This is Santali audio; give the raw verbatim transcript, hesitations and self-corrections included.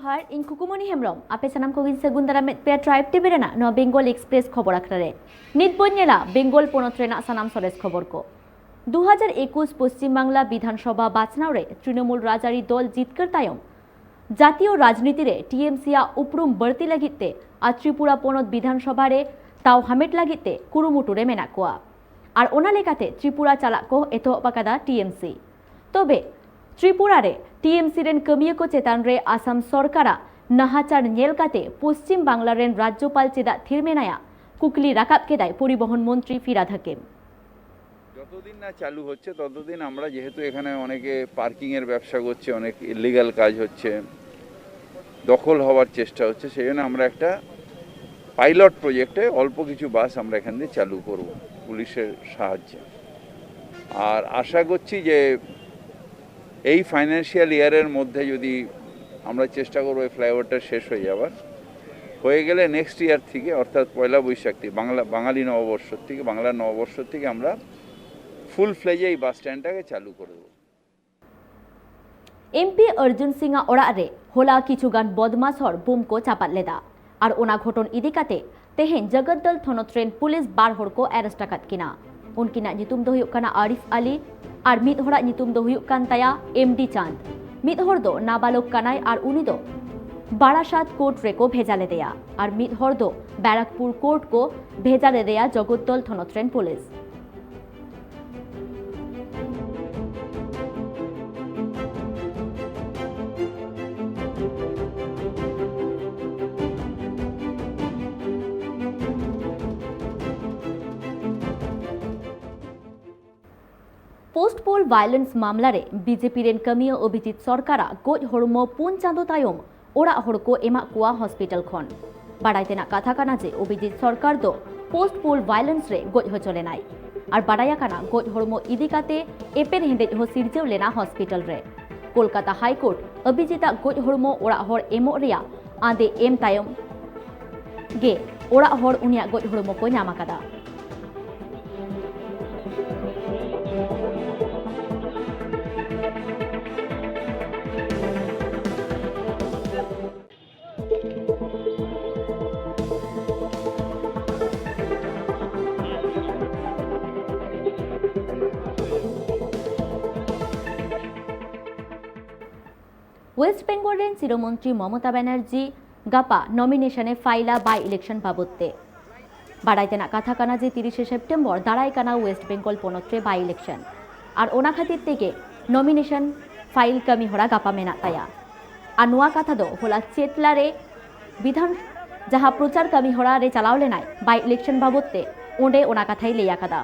ᱡᱚᱦᱟᱨ, ᱤᱧ ᱠᱷᱩᱠᱩᱢᱚᱱᱤ ᱦᱮᱢᱵᱨᱚᱢ᱾ ᱟᱯᱮ ᱥᱟᱱᱟᱢ ᱠᱚᱜᱮᱧ ᱥᱟᱹᱜᱩᱱ ᱫᱟᱨᱟᱢᱮᱫ ᱯᱮᱭᱟ ᱴᱨᱟᱭᱤᱵᱽ ᱴᱤᱵᱷᱤ ᱨᱮᱱᱟᱜ ᱱᱚᱣᱟ ᱵᱮᱝᱜᱚᱞ ᱮᱠᱥᱯᱨᱮᱥ ᱠᱷᱚᱵᱚᱨ ᱟᱠᱷᱲᱟ ᱨᱮ᱾ ᱱᱤᱛ ᱵᱚᱱ ᱧᱮᱞᱟ ᱵᱮᱝᱜᱚᱞ ᱯᱚᱱᱚᱛ ᱨᱮᱱᱟᱜ ᱥᱟᱱᱟᱢ ᱥᱚᱨᱮᱥ ᱠᱷᱚᱵᱚᱨ ᱠᱚ᱾ ᱫᱩ ᱦᱟᱡᱟᱨ ᱮᱠᱩᱥ ᱯᱚᱥᱪᱤᱢ ᱵᱟᱝᱞᱟ ᱵᱤᱫᱷᱟᱱ ᱥᱚᱵᱷᱟ ᱵᱟᱪᱷᱱᱟᱣ ᱨᱮ ᱛᱨᱤᱱᱚᱢᱩᱞ ᱨᱟᱡᱽᱟᱹᱨᱤ ᱫᱚᱞ ᱡᱤᱛᱠᱟᱹᱨ ᱛᱟᱭᱚᱢ ᱡᱟᱹᱛᱤᱭᱚ ᱨᱟᱡᱽᱱᱤᱛᱤ ᱨᱮ ᱴᱤ ᱮᱢ ᱥᱤ ᱟᱜ ᱩᱯᱨᱩᱢ ᱵᱟᱹᱲᱛᱤ ᱞᱟᱹᱜᱤᱫ ᱛᱮ ᱟᱨ ᱛᱨᱤᱯᱩᱨᱟ ᱯᱚᱱᱚᱛ ᱵᱤᱫᱷᱟᱱ ᱥᱚᱵᱷᱟ ᱨᱮ ᱛᱟᱣ ᱦᱟᱢᱮᱴ ᱞᱟᱹᱜᱤᱫ ᱛᱮ ᱠᱩᱨᱩᱢᱩᱴᱩ ᱨᱮ ᱢᱮᱱᱟᱜ ᱠᱚᱣᱟ᱾ ᱟᱨ ᱚᱱᱟ ᱞᱮᱠᱟᱛᱮ ᱛᱨᱤᱯᱩᱨᱟ ᱪᱟᱞᱟᱜ ᱠᱚ ᱮᱛᱚᱦᱚᱵ ᱟᱠᱟᱫᱟ ᱴᱤ ᱮᱢ ᱥᱤ᱾ ᱛᱚᱵᱮ ᱛᱨᱤᱯᱩᱨᱟ ᱨᱮ ᱴᱤ ᱮᱢ ᱥᱤ ᱨᱮᱱ ᱠᱟᱹᱢᱤᱭᱟᱹ ᱠᱚ ᱪᱮᱛᱟᱱ ᱨᱮ ᱟᱥᱟᱢ ᱥᱚᱨᱠᱟᱨᱟᱜ ᱱᱟᱦᱟᱪᱟᱨ ᱧᱮᱞ ᱠᱟᱛᱮ ᱯᱚᱥᱪᱤᱢ ᱵᱟᱝᱞᱟ ᱨᱮᱱ ᱨᱟᱡᱽᱡᱚᱯᱟᱞ ᱪᱮᱫᱟᱜ ᱛᱷᱤᱨ ᱢᱮᱱᱟᱭᱟ, ᱠᱩᱠᱞᱤ ᱨᱟᱠᱟᱵ ᱠᱮᱫᱟᱭ ᱯᱚᱨᱤᱵᱚᱦᱚᱱ ᱢᱚᱱᱛᱨᱤ ᱯᱷᱤᱨᱦᱟᱫ ᱦᱟᱠᱤᱢ᱾ যতদিন না চালু হচ্ছে ততদিন আমরা, যেহেতু এখানে অনেকে পার্কিংয়ের ব্যবসা করছে, অনেক ইলিগাল কাজ হচ্ছে, দখল হওয়ার চেষ্টা হচ্ছে, সেই জন্য আমরা একটা পাইলট প্রজেক্টে অল্প কিছু বাস আমরা এখান দিয়ে চালু করব পুলিশের সাহায্যে। আর আশা করছি যে এই ফাইন্যান্সিয়াল ইয়ারের মধ্যে যদি আমরা চেষ্টা করবো এই ফ্লাইওভারটা শেষ হয়ে যাবার, হয়ে গেলে নেক্সট ইয়ার থেকে, অর্থাৎ পয়লা বৈশাখ থেকে, বাংলা বাঙালি নববর্ষ থেকে, বাংলার নববর্ষ থেকে আমরা ফুল ফ্লেজে এই বাস স্ট্যান্ডটাকে চালু করে দেবো। ᱮᱢ ᱯᱤ ᱚᱨᱡᱩᱱ ᱥᱤᱝ ᱟᱜ ᱚᱲᱟᱜ ᱨᱮ ᱦᱚᱞᱟ ᱠᱤᱪᱷᱩ ᱜᱟᱱ ᱵᱚᱫᱢᱟᱥ ᱦᱚᱲ ᱵᱳᱢ ᱠᱚ ᱪᱟᱯᱟᱫ ᱞᱮᱫᱟ᱾ ᱟᱨ ᱚᱱᱟ ᱜᱷᱚᱴᱚᱱ ᱤᱫᱤ ᱠᱟᱛᱮ ᱛᱮᱦᱮᱧ ᱡᱚᱜᱚᱛᱫᱚᱞ ᱛᱷᱚᱱᱚᱛ ᱨᱮᱱ ᱯᱩᱞᱤᱥ ᱵᱟᱨ ᱦᱚᱲ ᱠᱚ ᱟᱨᱮᱥᱴ ᱟᱠᱟᱫ ᱠᱤᱱᱟ᱾ ᱩᱱᱠᱤᱱᱟᱜ ᱧᱩᱛᱩᱢ ᱫᱚ ᱦᱩᱭᱩᱜ ᱠᱟᱱᱟ ᱟᱨᱤᱯᱷ ᱟᱞᱤ ᱟᱨ ᱢᱤᱫ ᱦᱚᱲᱟᱜ ᱧᱩᱛᱩᱢ ᱫᱚ ᱦᱩᱭᱩᱜ ᱠᱟᱱ ᱛᱟᱭᱟ ᱮᱢ ᱰᱤ ᱪᱟᱸᱫᱽ᱾ ᱢᱤᱫ ᱦᱚᱲ ᱫᱚ ᱱᱟᱵᱟᱞᱚᱠ ᱠᱟᱱᱟᱭ ᱟᱨ ᱩᱱᱤ ᱫᱚ ᱵᱟᱨᱟᱥᱟᱛ ᱠᱳᱨᱴ ᱨᱮᱠᱚ ᱵᱷᱮᱡᱟ ᱞᱮᱫᱮᱭᱟ ᱟᱨ ᱢᱤᱫ ᱦᱚᱲ ᱫᱚ ᱵᱟᱨᱟᱠᱯᱩᱨ ᱠᱳᱨᱴ ᱠᱚ ᱵᱷᱮᱡᱟ ᱞᱮᱫᱮᱭᱟ ᱡᱚᱜᱚᱛᱫᱚᱞ ᱛᱷᱚᱱᱚᱛ ᱨᱮᱱ ᱯᱩᱞᱤᱥ᱾ ᱯᱳᱥᱴ ᱯᱳᱞ ᱵᱷᱟᱭᱞᱮᱱᱥ ᱢᱟᱢᱞᱟ ᱨᱮ ᱵᱤ ᱡᱮ ᱯᱤ ᱨᱮᱱ ᱠᱟᱹᱢᱤᱭᱟᱹ ᱚᱵᱷᱤᱡᱤᱛ ᱥᱚᱨᱠᱟᱨᱟᱜ ᱜᱚᱡ ᱦᱚᱲᱢᱚ ᱯᱩᱱ ᱪᱟᱸᱫᱚ ᱛᱟᱭᱚᱢ ᱚᱲᱟᱜ ᱦᱚᱲ ᱠᱚ ᱮᱢᱟᱜ ᱠᱚᱣᱟ ᱦᱚᱥᱯᱤᱴᱟᱞ ᱠᱷᱚᱱ᱾ ᱵᱟᱰᱟᱭ ᱛᱮᱱᱟᱜ ᱠᱟᱛᱷᱟ ᱠᱟᱱᱟ ᱡᱮ ᱚᱵᱷᱤᱡᱤᱛ ᱥᱚᱨᱠᱟᱨ ᱫᱚ ᱯᱳᱥᱴ ᱯᱳᱞ ᱵᱷᱟᱭᱞᱮᱱᱥ ᱨᱮ ᱜᱚᱡ ᱦᱚᱪᱚ ᱞᱮᱱᱟᱭ᱾ ᱟᱨ ᱵᱟᱰᱟᱭ ᱟᱠᱟᱱᱟ ᱜᱚᱡ ᱦᱚᱲᱢᱚ ᱤᱫᱤ ᱠᱟᱛᱮ ᱮᱯᱮᱨ ᱦᱮᱸᱰᱮᱡ ᱦᱚᱸ ᱥᱤᱨᱡᱟᱹᱣ ᱞᱮᱱᱟ ᱦᱚᱥᱯᱤᱴᱟᱞ ᱨᱮ᱾ ᱠᱳᱞᱠᱟᱛᱟ ᱦᱟᱭ ᱠᱳᱨᱴ ᱚᱵᱷᱤᱡᱤᱛᱟᱜ ᱜᱚᱡ ᱦᱚᱲᱢᱚ ᱚᱲᱟᱜ ᱦᱚᱲ ᱮᱢᱚᱜ ᱨᱮᱭᱟᱜ ᱟᱸᱫᱮ ᱮᱢ ᱛᱟᱭᱚᱢ ᱜᱮ ᱚᱲᱟᱜ ᱦᱚᱲ ᱩᱱᱤᱭᱟᱜ ᱜᱚᱡ ᱦᱚᱲᱢᱚ ᱠᱚ ᱧᱟᱢ ᱟᱠᱟᱫᱟ᱾ ᱳᱭᱮᱥᱴ ᱵᱮᱝᱜᱚᱞ ᱨᱮᱱ ᱥᱤᱨᱟᱹ ᱢᱚᱱᱛᱨᱤ ᱢᱚᱢᱚᱛᱟ ᱵᱟᱱᱟᱨᱡᱤ ᱜᱟᱯᱟ ᱱᱚᱢᱤᱱᱮᱥᱚᱱ ᱮ ᱯᱷᱟᱭᱤᱞᱟ ᱵᱟᱭ ᱤᱞᱮᱠᱥᱚᱱ ᱵᱟᱵᱚᱫ ᱛᱮ᱾ ᱵᱟᱰᱟᱭ ᱛᱮᱱᱟᱜ ᱠᱟᱛᱷᱟ ᱠᱟᱱᱟ ᱡᱮ ᱛᱤᱨᱤᱥᱮ ᱥᱮᱯᱴᱮᱢᱵᱚᱨ ᱫᱟᱨᱟᱭ ᱠᱟᱱᱟ ᱳᱭᱮᱥᱴ ᱵᱮᱝᱜᱚᱞ ᱯᱚᱱᱚᱛ ᱨᱮ ᱵᱟᱭ ᱤᱞᱮᱠᱥᱚᱱ, ᱟᱨ ᱚᱱᱟ ᱠᱷᱟᱹᱛᱤᱨ ᱛᱮᱜᱮ ᱱᱚᱢᱤᱱᱮᱥᱚᱱ ᱯᱷᱟᱭᱤᱞ ᱠᱟᱹᱢᱤ ᱦᱚᱨᱟ ᱜᱟᱯᱟ ᱢᱮᱱᱟᱜ ᱛᱟᱭᱟ᱾ ᱟᱨ ᱱᱚᱣᱟ ᱠᱟᱛᱷᱟ ᱫᱚ ᱦᱚᱞᱟ ᱪᱮᱛᱞᱟ ᱨᱮ ᱵᱤᱫᱷᱟᱱ ᱡᱟᱦᱟᱸ ᱯᱨᱚᱪᱟᱨ ᱠᱟᱹᱢᱤ ᱦᱚᱨᱟ ᱨᱮ ᱪᱟᱞᱟᱣ ᱞᱮᱱᱟᱭ ᱵᱟᱭ ᱤᱞᱮᱠᱥᱚᱱ ᱵᱟᱵᱚᱫ ᱛᱮ, ᱚᱸᱰᱮ ᱚᱱᱟ ᱠᱟᱛᱷᱟᱭ ᱞᱟᱹᱭ ᱟᱠᱟᱫᱟ᱾